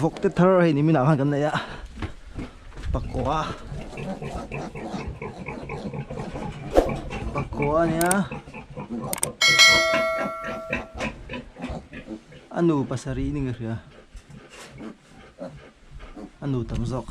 Vawk te thar hei ni minah khan kan nei a pakua pakua a nia a nu pasarih ni ka hria a nu tam zawk.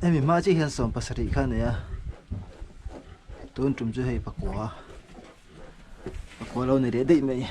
Hemi hma chiah hian 70 kha a nei a tun tum chu hei pakua pakua lo ni leh daih mai.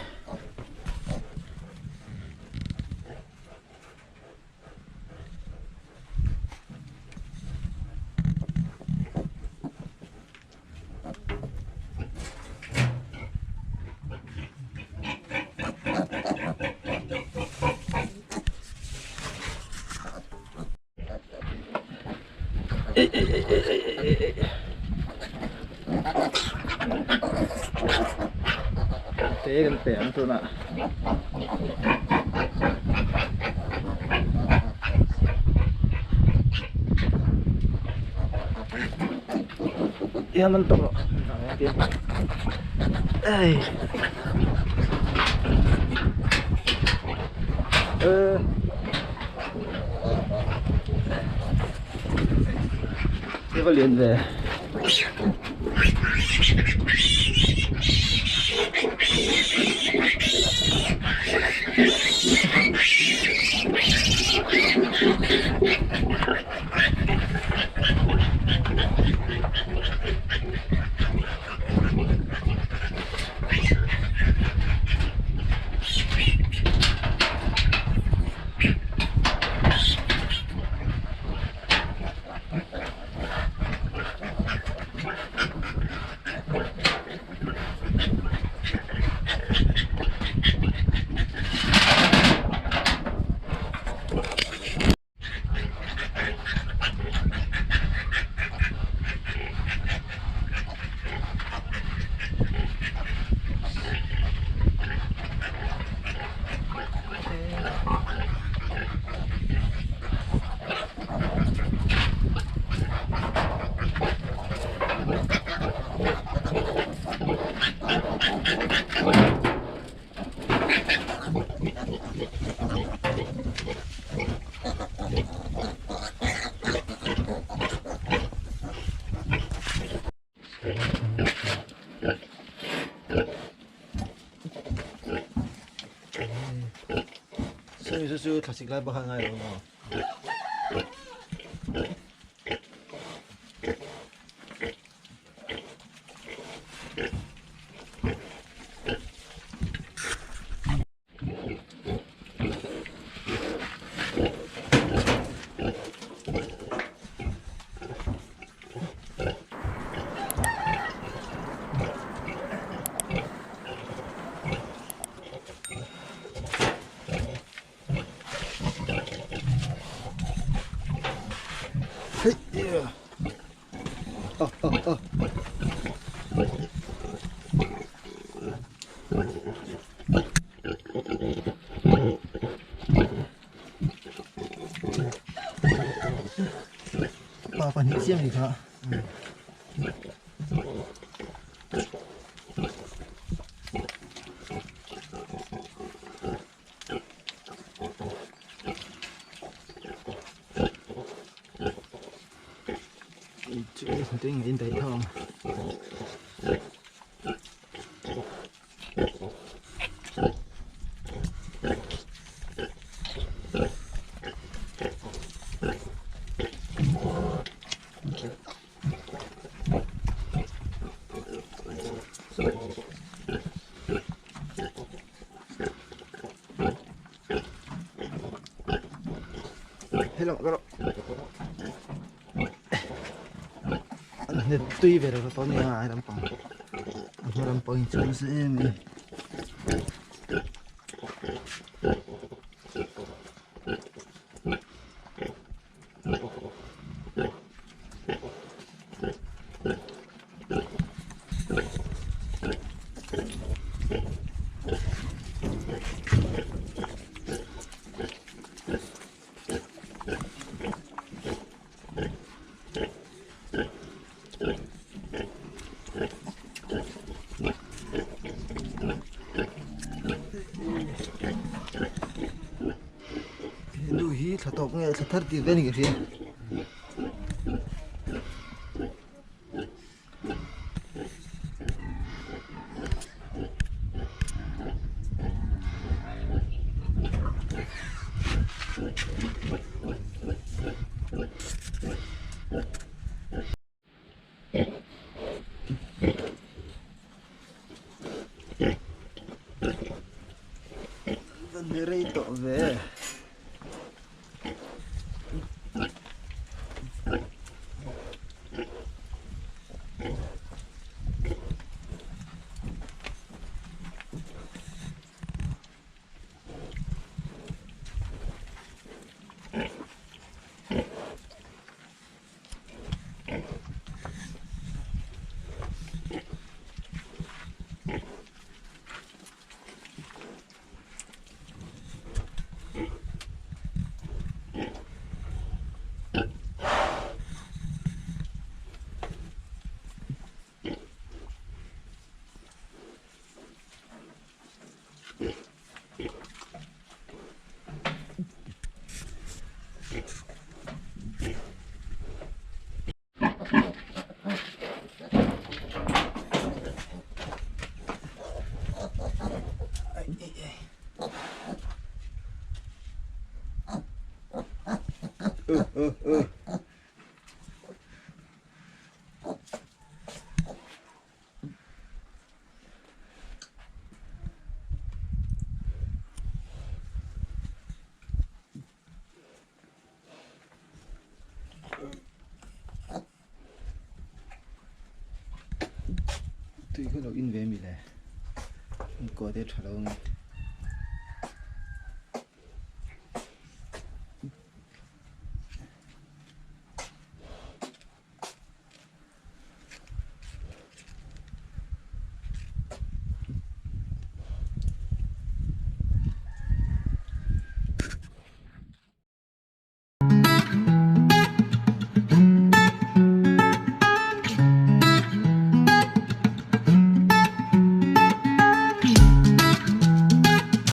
Te kan pe ang tunah. Ihan man tawh rawh. Ei. Ờ. Thế có liền về. Sawi chu chu thlasik lai bak a ngai lo maw? Hey, yeah. Oh, oh, oh. Pa pahnih chiang ni kha. Tui in daih tho ang. Hello, ka rawh. An tui ve lo tawh nia ai lampang. A hma lampang hi chu nasa em em. tawp nge thla thar tih vel ni ka hria. Rei tawh ve. Tui kha lo in ve mi le. An kaw te tha lo ang.